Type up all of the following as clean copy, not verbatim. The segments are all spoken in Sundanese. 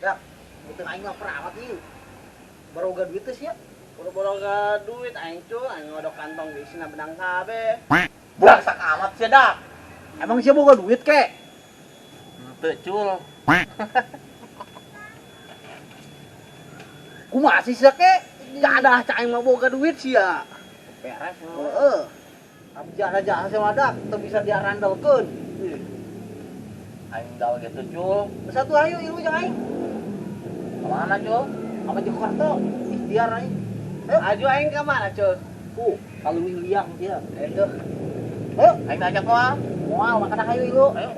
Dak, itu aing mah perawat ieu. Baroga duit teh sia. Boro-boro duit aing cul, aing ngodok kantong geusina benang kabeh. Brengsek amat sia dak. Emang sia boga duit kek? Henteu cul. Kumaha sih sia kek? Jadah cak aing mah boga duit sia. Beres. Heeh. Tapi jadah-jadah sia mah dak, teu bisa diarandalkeun. Aing dal gitu cul. Satu ayo ilu jeung aing. Kemana cul? Apa jeung karto? Ikhtiar aing. Ayo. Aju aing ka mana cul? Kaluwih liang sia. Itu. Ayo, Aing diajak moal. moal makana hayu ilu. Ayo.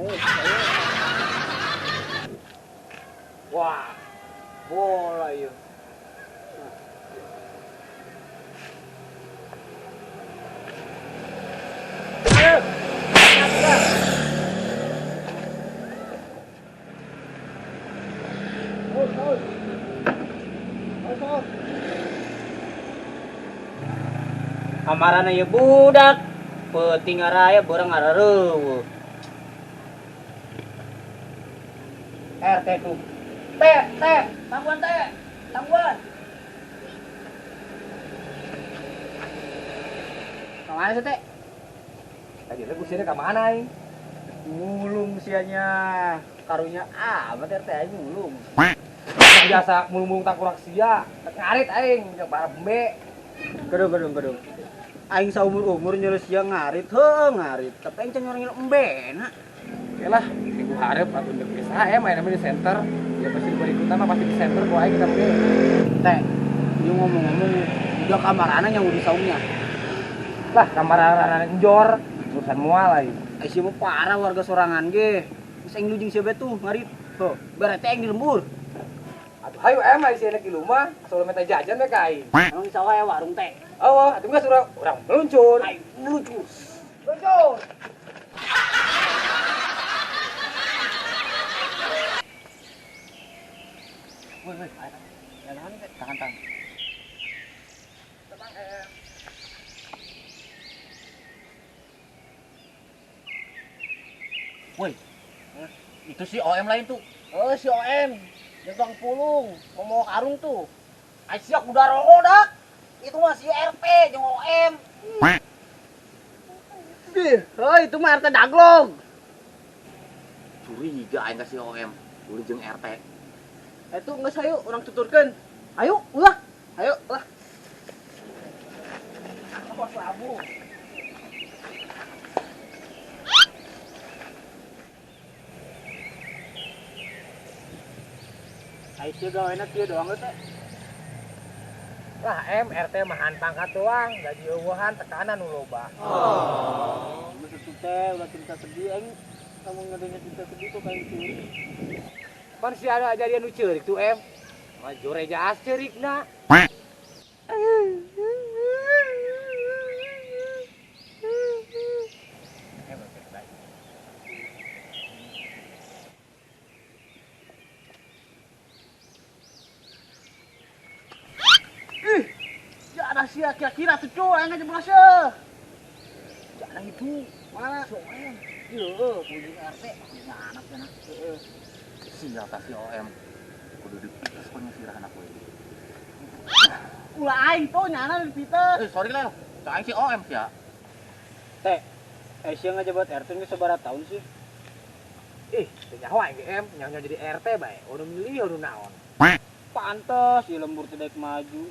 Wah. Bola ieu. Kamarana ieu budak peuting araya beurang arareueuh. RT tuh. T, T, tangguan T, tangguan. Kamana sih teh? Tadi teh kusirnya ka mana aing? Mulung sianya. Karunya amat RT aing mulung. Biasa mulung-mulung tangkurak sia, ngarit aing jeung para bembe. Gedung gedung gedung. Aing saumur-umur nyuruh sia ngarit, heuh ngarit. Tapi aing can nyorongin embena. Oke lah, minggu hareup atuh ndek bisa main di center. Ya pasti berikutnya mah pasti di center ku aing kita mah. Teh, ieu ngomong-ngomong udah kamarana yang udah saungnya. Lah, kamarana njor, urusan moal aing. Ai sia mah parah warga sorangan ge. Geus aing lujing sia tuh ngarit. Heuh, berarti aing di lembur. Atuh hayu em ai sia kilu mah, asal minta jajan we ka aing. Emang di sawah ya warung teh. Oh, atuh geus urang meluncur. Aing meluncur. Meluncur. Woi, woi, ya nahan teh, tahan tahan. Woi, itu si OM lain tuh. Oh, si OM. Tukang pulung, mau karung tuh. Aisyah udah rokok dak. Itu mah si RT jeung OM. Ih, oh itu mah RT daglog. Curiga aing ka si OM, udah jeung RT. Itu geus hayu urang tuturkeun. Ayo, ulah. Ayo lah. Awas labu. Aisyah gawena kieu doang teh. Lah M RT mah pangkat doang, gaji eueuhan tekanan nu loba. Oh. Geus atuh teh ulah cerita sedih aing kamu ngedengar cerita sedih tuh kayak ceurik. Pan si ada jadian nu ceurik tuh M. Mah jore jaas ceurikna. Ih, ya ada sia kira-kira tuh cuy, aing aja berhasil. Jangan itu. Mana? Si OM. Iya, puji RT. Punya anak sana. Heeh. Sial ka si OM. Kudu dipites punya sirahan aku ini. Ulah aing tuh nyana dipites. Sorry Lel, cak aing si OM sia. Teh, sia ngajabat RT geus sabaraha tahun sih? Ih, teu nyaho aing ge M, nyaho jadi RT bae. Udah milih udah naon. Pantes di lembur tidak maju.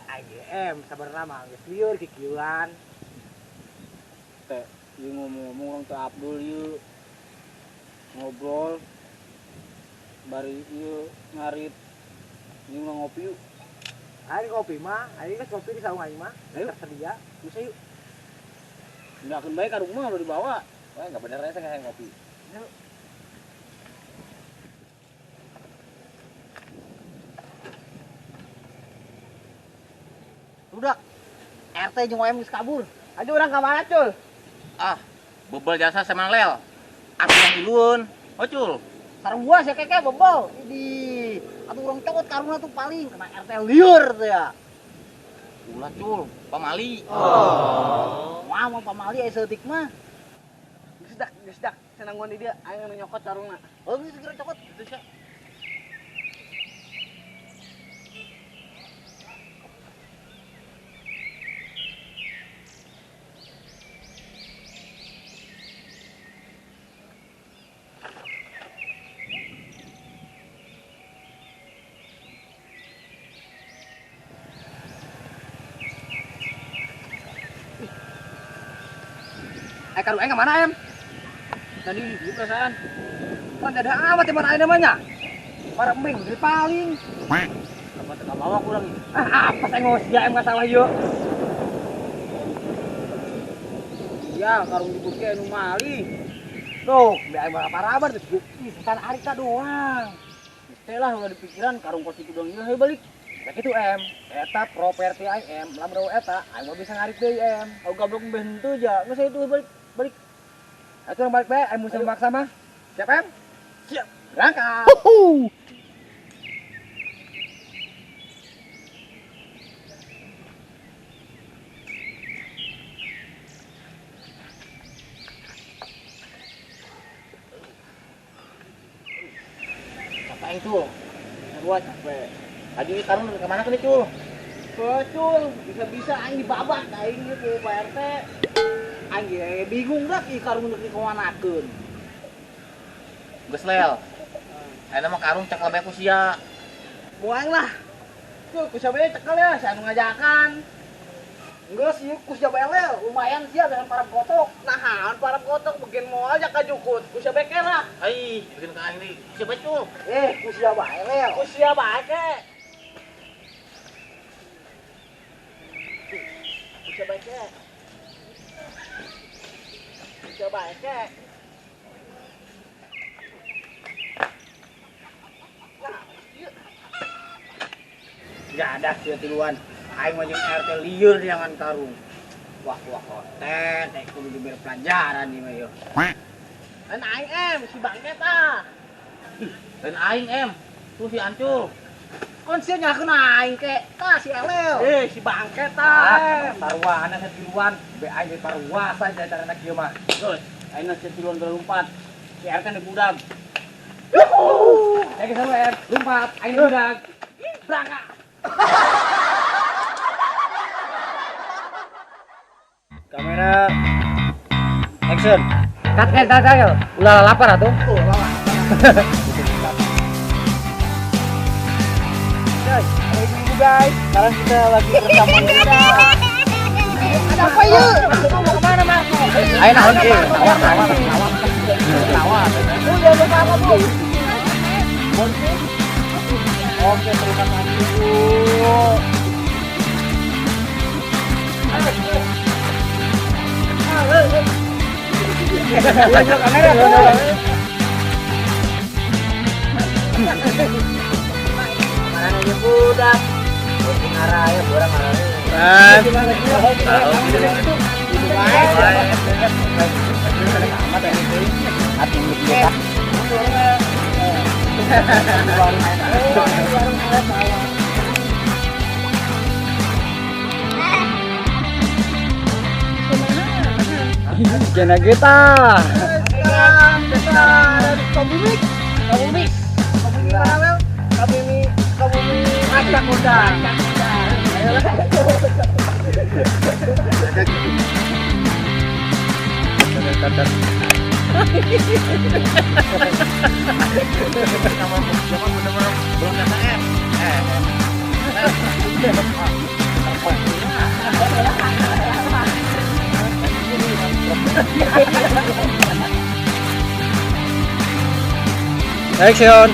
Aing ge M sabarna mah geus lieur kikieuan. Teh, ieu ngomong-ngomong urang teh Abdul ieu ngobrol bari ieu ngarit ieu ngopi yuk. Aing ngopi mah, aing geus ngopi di saung aing mah. Ayo. Tersedia. Bisa yuk. Nggak akan baik ka rumah udah dibawa. Wah, enggak bener aja saya ngopi. Yuk. Udah. RT jeung OM geus kabur. Aduh urang ka mana, Cul? Ah, bebel jasa sama Lel. Atuh yang ilueun. Oh, Cul. Sarua sia keke bebel. Idih, atuh urang cokot karungna tuh paling kena RT lieur teh ya. Ulah, Cul. Pamali. Oh. Wah, mau pamali aya saeutik mah. Geus Geus dak. Senangguan di dia aing anu nyokot karungna. Oh, geus segera cokot. Itu sia. Karung aing mana em? Tadi di perasaan. Kan ada amat yang mana namanya. Para embing dari paling. Apa teka bawa kurang ini? Ah, apa saya ngos ya em nggak salah yuk. Iya, karung dibuke anu mali. Tuh, biar aing malah parabar tuh. Ih, setan arita doang. Mesti lah udah dipikiran karung kos itu doang hayu balik. Kayak gitu em, eta properti aing em, lamun eueuh eta aing mah bisa ngarit deui em. Aku gablok mbeh henteu ja, geus itu balik balik. Atuh urang balik bae, aing mun maksa mah. Siap em? Siap. Berangkat. Capek aing tuh. Sarua capek. Tadi karung ke mana kan Cul? Betul, bisa-bisa aing dibabat aing ieu ku Pak RT. Aing ge bingung dak ieu karung deuk dikomanakeun. Geus lel. Ayeuna mah karung cek bae ku sia. Buang lah. Tuh, ku sabe cekel ya, saya nu ngajakan. Geus ieu ku sia bae lel, lumayan sia dengan para gotok. Nah, para gotok bikin moal aja ka jukut. Ku sia bae lah. Ai, bikin ka aing deui. Sia bae Cul. Ku sia bae lel. Ku sia bae ke. Ku sia bae ke. Ku sia bae ke. Nah, ieu. Enggak ada sia tiluan. Aing mah jeung RT lieur jangan karung. Wah, wah, konten, teh kudu diberi pelajaran ieu mah ieu. Lain aing em, si bangke tah. Lain aing em. Tuh si Ancul. Kon sia nyalahkeun aing ke. Tah si Elel. Si bangke tah. Ah, sarwana sia tiluan, be aing di paruasa jajaran kieu mah. Terus, aing sia tiluan lompat. Si RT di budak. Ya geus sarua em, lompat aing di budak. Berangkat. Kamera action. Cut cut cut cut. Ulah lapar atuh. Guys, ada ibu guys. Sekarang kita lagi bersama Nida. Ada apa yuk? Mau kemana Mas? Ayo naon ieu? Tawar tawar tawar. Tawar. Bu, jangan lupa apa Bu? Oke, terima kasih Bu. Kamera tuh. Mana aja budak. Penting arah ya, borang arah. Jana kita. Sekarang kita ada di Sukabumi. Sukabumi. Sukabumi mana, Mel? Sukabumi, Sukabumi Acak Muda. Zaman bener-bener belum datang em. Action.